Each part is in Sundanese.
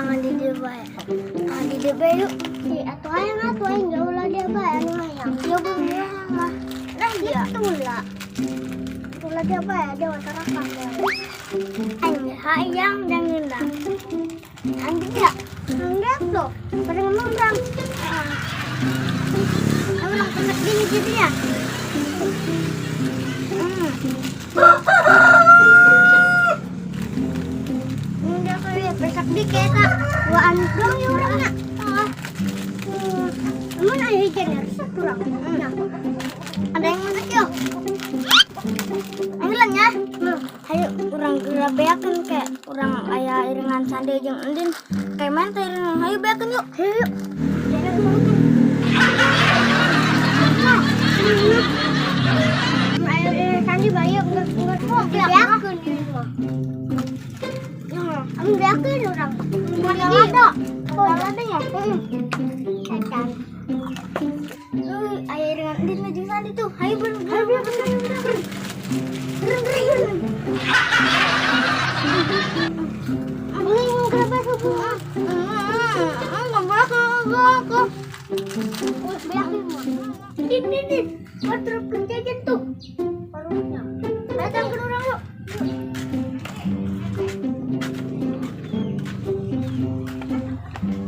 Jangan di dieu bae. Ah, di dieu bae yuk. Si atuh hayang atuh aing jauh lah dia bae anu hayang. Ya bener lah. Nah, dia itulah. Itulah dia bae, dia watarakan bae. Aing hayang jangan lah. Ambil ya. Enggak loh. Pada ngomong orang. Ah. Orang kena gini gitu ya. Udah kayak pesak dikit kak. Dua doang ya orangnya. Ah. Emang ada ikan ya? Resep kurang. Nah. Ada yang masak yuk. Anggelan ya. Hayu urang geura beakeun kayak urang aya iringan Sandi jeung Endin. Kayak mana teh iringan? Hayu beakeun yuk. Hayu yuk. Jangan beakeun. Nah, ayo Sandi bayu nggak kok beakeun ini mah. Nah, amun beakeun urang. Mun ada. Oh, ada ya? Heeh. Cacan. Aya iringan Endin jeung Sandi tuh. Hayu ber hayu ber ber ber. Ber ber. Beli kenapa subuh? Enggak boleh enggak. Beakeun mah. Din din din. Terus jajan tuh. Warungnya. Datang ke orang yuk.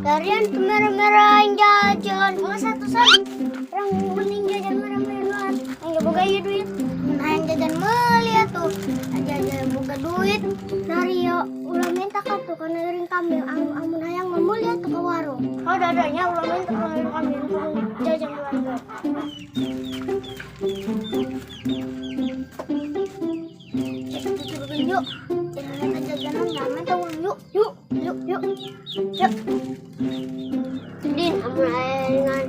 Kalian tuh merah-merah yang jajan. Oh, satu satu. Orang mending jajan merah-merah. Yang boga ieu duit. Nah, yang jajan meuli atuh. Jajan boga duit. Dari yo ulah minta kan tuh kana iring kami amun hayang mah meuli atuh ka warung. Oh, dadanya ulah minta kana iring kami jajan warung. Yuk, kita jajanan nyaman tau yuk, yuk, yuk, yuk, yuk. Din, amun aya dengan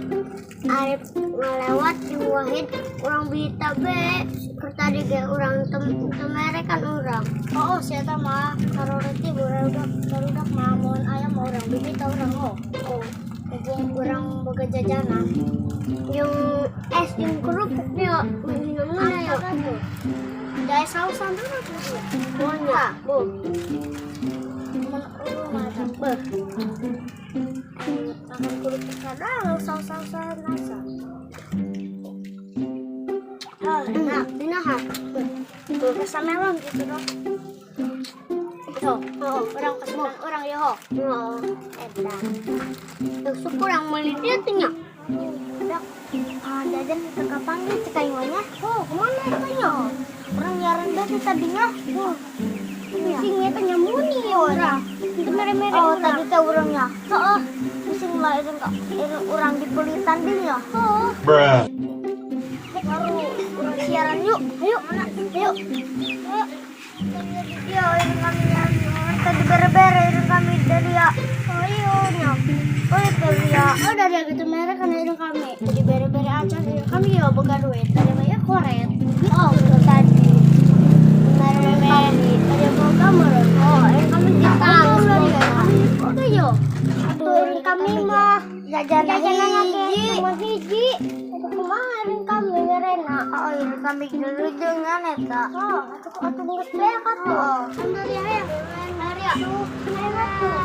Arif ngelewat di Wahid, orang bita be, tadi ge orang temere kan orang. Oh, saya mah karoreti barudak mah mun aya mah orang bibita orang oh. Oh, hubung orang boga jajanan. Yang es yang kerupuk dia, mana ya? Daya sausan dulu tuh. Mana? Bu. Mana beh. Makan kerupuk kada saus-sausan rasa. Ah, enak. Ini ha. Tuh, rasa melon gitu dong. Tuh, oh, orang kesukaan orang ya ho. Oh, eta. Tuh, kurang meuli dia tuh nya. Dak, jajan ke kapanggih cek aing mah nya. Oh, kemana eta nya? Orang nyaran banget tadinya. Oh, bisingnya teh nyamuni ya orang. Itu mere-mere. Oh, tadi teh urangnya. Heeh. Bising lah itu enggak. Urang dipelitan dia. Heeh. Bruh. Baru urang siaran yuk. Ayo, mana? Ayo. Ayo. Ya, ini kami tadi bere-bere ini kami dari ya. Oh iya, nya. Oh iya, ya. Oh dari gitu merek karena ini kami. Jadi bere-bere aja ini kami ya boga duit. Tadi mah ya koret. Oh, tadi. Merek kami tadi boga merek. Oh, ini kami kita. Oh iya. Atuh ini kami mah jajanan hiji. Cuma hiji. Itu kumaha ini kami ngerena. Oh, ini kami dulu jangan eta. Oh, atuh atuh geus beak atuh. Oh, dari hayang. Dari ya. Tuh, atuh.